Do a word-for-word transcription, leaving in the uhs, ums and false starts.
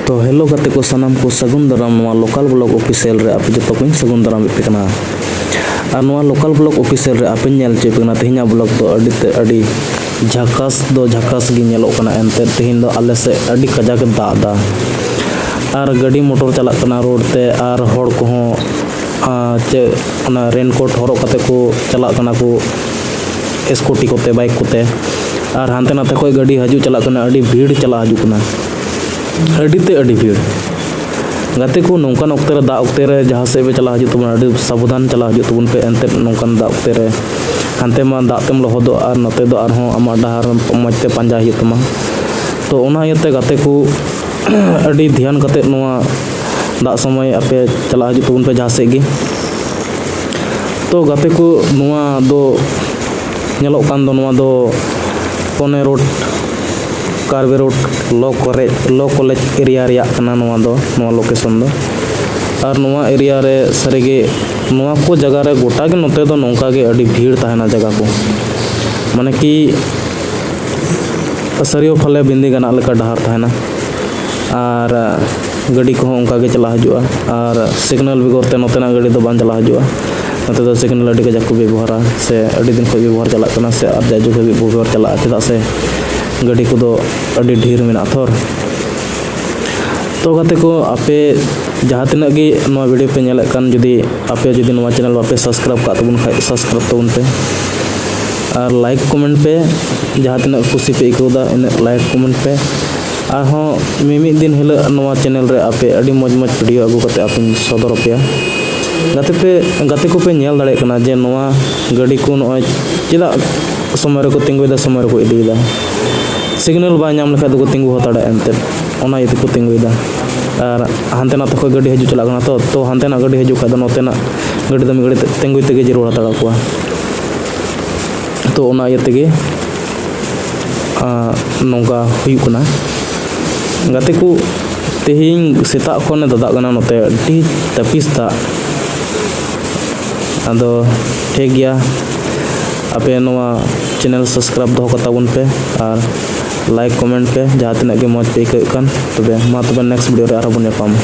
ᱛᱚ ᱦᱮᱞᱳ ᱜᱟᱛᱮ ᱠᱚ, ᱥᱟᱱᱟᱢ ᱠᱚ ᱥᱟᱹᱜᱩᱱ ᱫᱟᱨᱟᱢ ᱱᱚᱣᱟ ᱞᱳᱠᱟᱞ ᱵᱞᱚᱜ ᱚᱯᱷᱤᱥᱤᱭᱟᱞ ᱨᱮ᱾ ᱟᱯᱮ ᱡᱚᱛᱚ ᱠᱚᱧ ᱥᱟᱹᱜᱩᱱ ᱫᱟᱨᱟᱢᱮᱫ ᱯᱮ ᱠᱟᱱᱟ᱾ ᱟᱨ ᱱᱚᱣᱟ ᱞᱳᱠᱟᱞ ᱵᱞᱚᱜ ᱚᱯᱷᱤᱥᱤᱭᱟᱞ ᱨᱮ ᱟᱯᱮᱧ ᱧᱮᱞ ᱦᱚᱪᱚᱭᱮᱫ ᱯᱮ ᱠᱟᱱᱟ ᱛᱮᱦᱮᱧᱟᱜ ᱵᱞᱚᱜ ᱫᱚ ᱟᱹᱰᱤ ᱛᱮ ᱟᱹᱰᱤ ᱡᱷᱟᱠᱟᱥ ᱫᱚ ᱡᱷᱟᱠᱟᱥ ᱜᱮ ᱧᱮᱞᱚᱜ ᱠᱟᱱᱟ᱾ ᱮᱱᱛᱮᱫ ᱛᱮᱦᱮᱧ ᱫᱚ ᱟᱞᱮ ᱥᱮᱫ ᱟᱹᱰᱤ ᱠᱟᱡᱟᱠ ᱮ ᱫᱟᱜ ᱮᱫᱟ᱾ ᱟᱨ ᱜᱟᱹᱰᱤ ᱢᱚᱴᱚᱨ ᱪᱟᱞᱟᱜ ᱠᱟᱱᱟ ᱨᱳᱰ ᱛᱮ, ᱟᱨ ᱦᱚᱲ ᱠᱚᱦᱚᱸ ᱟᱨ ᱪᱮᱫ ᱚᱱᱟ ᱨᱮᱱᱠᱳᱴ ᱦᱚᱨᱚᱜ ᱠᱟᱛᱮ ᱠᱚ ᱪᱟᱞᱟᱜ ᱠᱟᱱᱟ ᱠᱚ ᱥᱠᱩᱴᱤ ᱠᱚᱛᱮ, ᱵᱟᱭᱤᱠ ᱠᱚᱛᱮ᱾ ᱟᱨ ᱦᱟᱱᱛᱮ ᱱᱟᱛᱮ ᱠᱷᱚᱱ ᱜᱟᱹᱰᱤ ᱦᱤᱡᱩᱜ ᱪᱟᱞᱟᱜ ᱠᱟᱱᱟ, ᱟᱹᱰᱤ ᱵᱷᱤᱲ ᱪᱟᱞᱟᱜ ᱦᱤᱡᱩᱜ ᱠᱟᱱᱟ, ᱟᱹᱰᱤ ᱛᱮ ᱟᱹᱰᱤ ᱵᱷᱤᱲ᱾ ᱜᱟᱛᱮ ᱠᱚ, ᱱᱚᱝᱠᱟᱱ ᱚᱠᱛᱮ ᱨᱮ, ᱫᱟᱜ ᱚᱠᱛᱮ ᱨᱮ ᱡᱟᱦᱟᱸ ᱥᱮᱫ ᱯᱮ ᱪᱟᱞᱟᱜ ᱦᱤᱡᱩᱜ ᱛᱟᱵᱚᱱᱟ, ᱟᱹᱰᱤ ᱥᱟᱵᱚᱫᱷᱟᱱ ᱪᱟᱞᱟᱜ ᱦᱤᱡᱩᱜ ᱛᱟᱵᱚᱱ ᱯᱮ᱾ ᱮᱱᱛᱮᱫ ᱱᱚᱝᱠᱟᱱ ᱫᱟᱜ ᱚᱠᱛᱮ ᱨᱮ ᱦᱟᱱᱛᱮ ᱢᱟ ᱫᱟᱜ ᱛᱮᱢ ᱞᱚᱦᱚᱫᱚᱜ, ᱟᱨ ᱱᱚᱛᱮ ᱫᱚ ᱟᱨᱦᱚᱸ ᱟᱢᱟᱜ ᱰᱟᱦᱟᱨ ᱢᱚᱡᱽ ᱛᱮ ᱯᱟᱸᱡᱟ ᱦᱩᱭᱩᱜ ᱛᱟᱢᱟ᱾ ᱛᱚ ᱚᱱᱟ ᱤᱭᱟᱹᱛᱮ ᱜᱟᱛᱮ ᱠᱚ, ᱟᱹᱰᱤ ᱫᱷᱮᱭᱟᱱ ᱠᱟᱛᱮᱫ ᱱᱚᱣᱟ ᱫᱟᱜ ᱥᱚᱢᱚᱭ ᱟᱯᱮ ᱪᱟᱞᱟᱜ ᱦᱤᱡᱩᱜ ᱛᱟᱵᱚᱱ ᱯᱮ ᱡᱟᱦᱟᱸ ᱥᱮᱫ ᱜᱮ᱾ ᱛᱚ ᱜᱟᱛᱮ ᱠᱚ, ᱱᱚᱣᱟ ᱫᱚ ᱧᱮᱞᱚᱜ ᱠᱟᱱ ᱫᱚ, ᱱᱚᱣᱟ ᱫᱚ ᱯᱚᱱᱮ ᱨᱳᱰ, ᱠᱟᱨᱵᱮ ᱨᱳᱰ, ᱞᱚ ᱠᱚᱨᱮ, ᱞᱚ ᱠᱚᱞᱮᱡᱽ ᱮᱨᱤᱭᱟ ᱨᱮᱭᱟᱜ ᱠᱟᱱᱟ ᱱᱚᱣᱟ ᱫᱚ, ᱱᱚᱣᱟ ᱞᱳᱠᱮᱥᱚᱱ ᱫᱚ᱾ ᱟᱨ ᱱᱚᱣᱟ ᱮᱨᱤᱭᱟ ᱨᱮ ᱥᱟᱹᱨᱤᱜᱮ ᱱᱚᱣᱟ ᱠᱚ ᱡᱟᱭᱜᱟ ᱨᱮ ᱜᱚᱴᱟ ᱜᱮ ᱱᱚᱛᱮ ᱫᱚ ᱱᱚᱝᱠᱟ ᱜᱮ ᱟᱹᱰᱤ ᱵᱷᱤᱲ ᱛᱟᱦᱮᱱᱟ ᱡᱟᱭᱜᱟ ᱠᱚ, ᱢᱟᱱᱮ ᱠᱤ ᱥᱟᱹᱨᱤᱭᱟᱹ ᱯᱷᱟᱞᱮ ᱵᱤᱸᱫᱤ ᱜᱟᱱᱟᱜ ᱞᱮᱠᱟ ᱰᱟᱦᱟᱨ ᱛᱟᱦᱮᱱᱟ᱾ ᱟᱨ ᱜᱟᱹᱰᱤ ᱠᱚᱦᱚᱸ ᱚᱱᱠᱟ ᱜᱮ ᱪᱟᱞᱟᱜ ᱦᱤᱡᱩᱜᱼᱟ, ᱟᱨ ᱥᱤᱜᱽᱱᱟᱞ ᱵᱮᱜᱚᱨ ᱛᱮ ᱱᱚᱛᱮᱱᱟᱜ ᱜᱟᱹᱰᱤ ᱫᱚ ᱵᱟᱝ ᱪᱟᱞᱟᱜ ᱦᱤᱡᱩᱜᱼᱟ᱾ ᱱᱚᱛᱮ ᱫᱚ ᱥᱤᱜᱽᱱᱟᱞ ᱟᱹᱰᱤ ᱠᱟᱡᱟᱠ ᱠᱚ ᱵᱮᱵᱚᱦᱟᱨᱟ, ᱥᱮ ᱟᱹᱰᱤ ᱫᱤᱱ ᱠᱷᱚᱱ ᱵᱮᱵᱚᱦᱟᱨ ᱪᱟᱞᱟᱜ ᱠᱟᱱᱟ, ᱥᱮ ᱟᱨ ᱡᱟᱭᱡᱩᱜᱽ ᱦᱟᱹᱵᱤᱡ ᱵᱮᱵᱚᱦᱟᱨ ᱪᱟᱞᱟᱜᱼᱟ, ᱪᱮᱫᱟᱜ ᱥᱮ ᱜᱟᱹᱰᱤ ᱠᱚᱫᱚ ᱟᱹᱰᱤ ᱰᱷᱮᱨ ᱢᱮᱱᱟᱜᱼᱟ ᱛᱷᱚᱨ᱾ ᱛᱚ ᱜᱟᱛᱮ ᱠᱚ, ᱟᱯᱮ ᱡᱟᱦᱟᱸ ᱛᱤᱱᱟᱹᱜ ᱜᱮ ᱱᱚᱣᱟ ᱵᱷᱤᱰᱤᱭᱳ ᱯᱮ ᱧᱮᱞᱮᱫ ᱠᱟᱱ, ᱡᱩᱫᱤ ᱟᱯᱮ ᱡᱩᱫᱤ ᱱᱚᱣᱟ ᱪᱮᱱᱮᱞ ᱵᱟᱯᱮ ᱥᱟᱵᱥᱠᱨᱟᱭᱤᱵ ᱠᱟᱜ ᱛᱟᱵᱚᱱ ᱠᱷᱟᱡ, ᱥᱟᱵᱥᱠᱨᱟᱭᱤᱵ ᱛᱟᱵᱚᱱ ᱯᱮ, ᱟᱨ ᱞᱟᱭᱤᱠ ᱠᱚᱢᱮᱱᱴ ᱯᱮ, ᱡᱟᱦᱟᱸ ᱛᱤᱱᱟᱹᱜ ᱠᱩᱥᱤ ᱯᱮ ᱟᱹᱭᱠᱟᱹᱣ ᱫᱟ ᱤᱱᱟᱹᱜ ᱞᱟᱭᱤᱠ ᱠᱚᱢᱮᱱᱴ ᱯᱮ᱾ ᱟᱨᱦᱚᱸ ᱢᱤᱢᱤᱫ ᱫᱤᱱ ᱦᱤᱞᱳᱜ ᱱᱚᱣᱟ ᱪᱮᱱᱮᱞ ᱨᱮ ᱟᱯᱮ ᱟᱹᱰᱤ ᱢᱚᱡᱽ ᱢᱚᱡᱽ ᱵᱷᱤᱰᱤᱭᱳ ᱟᱹᱜᱩ ᱠᱟᱛᱮ ᱟᱯᱮᱧ ᱥᱚᱫᱚᱨ ᱟᱯᱮᱭᱟ᱾ ᱜᱟᱛᱮ ᱯᱮ, ᱜᱟᱛᱮ ᱠᱚᱯᱮ ᱧᱮᱞ ᱫᱟᱲᱮᱭᱟᱜ ᱠᱟᱱᱟ ᱡᱮ ᱱᱚᱣᱟ ᱜᱟᱹᱰᱤ ᱠᱚ ᱱᱚᱜᱼᱚᱭ ᱪᱮᱫᱟᱜ ᱥᱚᱢᱚᱭ ᱨᱮᱠᱚ ᱛᱤᱸᱜᱩᱭᱮᱫᱟ, ᱥᱚᱢᱚᱭ ᱨᱮᱠᱚ ᱤᱫᱤᱭᱮᱫᱟ᱾ ᱥᱤᱜᱽᱱᱟᱞ ᱵᱟᱭ ᱧᱟᱢ ᱞᱮᱠᱷᱟᱡ ᱫᱚᱠᱚ ᱛᱤᱸᱜᱩ ᱦᱟᱛᱟᱲᱟ ᱮᱱᱛᱮᱫ, ᱚᱱᱟ ᱤᱭᱟᱹ ᱛᱮᱠᱚ ᱛᱤᱸᱜᱩᱭᱮᱫᱟ᱾ ᱟᱨ ᱦᱟᱱᱛᱮ ᱱᱟᱛᱮ ᱠᱷᱚᱱ ᱜᱟᱹᱰᱤ ᱦᱤᱡᱩᱜ ᱪᱟᱞᱟᱜ ᱠᱟᱱᱟ ᱛᱚ, ᱛᱚ ᱦᱟᱱᱛᱮᱱᱟᱜ ᱜᱟᱹᱰᱤ ᱦᱤᱡᱩᱜ ᱠᱷᱟᱡ ᱫᱚ ᱱᱚᱛᱮᱱᱟᱜ ᱜᱟᱹᱰᱤ ᱫᱚ ᱢᱤᱫ ᱜᱷᱟᱹᱲᱤᱡ ᱛᱮ ᱛᱤᱸᱜᱩᱭ ᱛᱮᱜᱮ ᱡᱟᱹᱨᱩᱲ ᱦᱟᱛᱟᱲ ᱟᱠᱚᱣᱟ᱾ ᱛᱚ ᱚᱱᱟ ᱤᱭᱟᱹ ᱛᱮᱜᱮ ᱟᱸ, ᱱᱚᱝᱠᱟ ᱦᱩᱭᱩᱜ ᱠᱟᱱᱟ᱾ ᱜᱟᱛᱮ ᱠᱚ, ᱛᱮᱦᱮᱧ ᱥᱮᱛᱟᱜ ᱠᱷᱚᱱᱮ ᱫᱟᱫᱟᱜ ᱠᱟᱱᱟ ᱱᱚᱛᱮ, ᱟᱹᱰᱤ ᱛᱟᱹᱯᱤᱥ ᱫᱟᱜ᱾ ᱟᱫᱚ ᱴᱷᱤᱠ ᱜᱮᱭᱟ, ᱟᱯᱮ ᱱᱚᱣᱟ ᱪᱮᱱᱮᱞ ᱥᱟᱵᱥᱠᱨᱟᱭᱤᱵ ᱫᱚᱦᱚ ᱠᱟᱛᱟ ᱵᱚᱱ ᱯᱮ, ᱟᱨ like comment ᱯᱮ ᱡᱟᱦᱟᱸ ᱛᱤᱱᱟᱹᱜ ᱜᱮ ᱢᱚᱡᱽ ᱯᱮ ᱟᱹᱭᱠᱟᱹᱣᱮᱫ ᱠᱟᱱ᱾ ᱛᱚᱵᱮ ᱢᱟ ᱛᱚᱵᱮ next video ᱨᱮ ᱟᱨᱦᱚᱸ ᱵᱚᱱ ᱧᱟᱯᱟᱢᱟ᱾